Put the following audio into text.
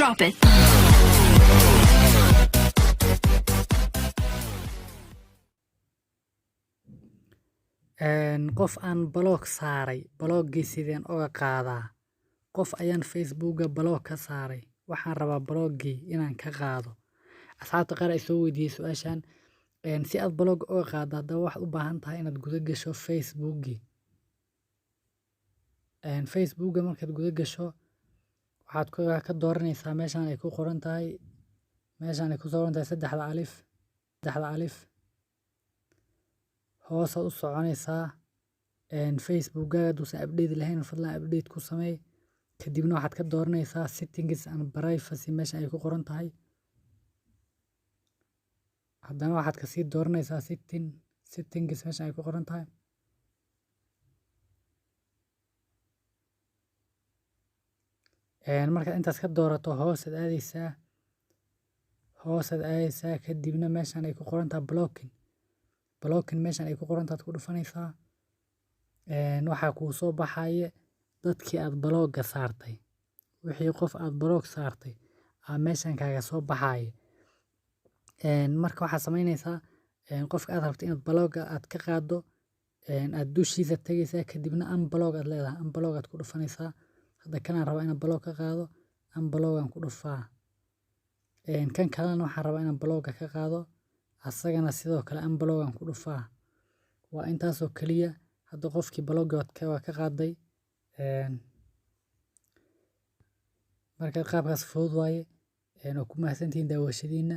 Drop it. Qof aan block saaray, block-gii sideen uga qaadaa? Qof ayaan Facebooka block ka saaray, waxaan rabaa block-gii inaan ka qaado. Asxaabta qaar ay soo weydiiyey su-aashan. Si aad block uga qaaddo, haddaba waxaad u baahan tahay inaad guda gasho Facebookgii. Facebooka markaad guda gasho, waxaad ka dooranaysaa meeshan ay ku qoran tahay saddexda alif, saddexda alif. Hoosaad u soconaysaa. Facebookkaaga hadduusan update lahayn, fadlan update ku samee. Kadibna waxaad ka dooranaysaa Settings and Privacy meesha ay ku qoran tahay. Haddana waxaad kasii dooranaysaa Settings meesha ay ku qoran tahay. Markaad intaas ka doorato, hoosaad aadaysaa. Hoosaad aadaysaa, kadibna meeshan ay ku qoran tahay Blocking. Blocking meeshan ay ku qoran tahay ku dhufanaysaa. Waxaa kuu soo baxaya dadkii aad block-ga saartay. Wixii qof aad block saartay aa meeshan kaaga soo baxaya. Marka waxaad samaynaysaa, qofka aad rabto inaad block-ga aad ka qaaddo, aad dushiisa tagaysaa, kadibna Unblock aad leedahay. Unblock aad ku dhufanaysaa. Hadda kan aan rabaa inaan block ka qaado, Unblock aan ku dhufaa. Kan kalena waxaan rabaa inaan block-ga ka qaado, asagana sidoo kale Unblock aan ku dhufaa. Waa intaasoo keliya. Hadda qofkii block-ga waa ka qaaday. Marka qaabkaas fudud waaye. Waa ku mahadsantihiin daawashadiina.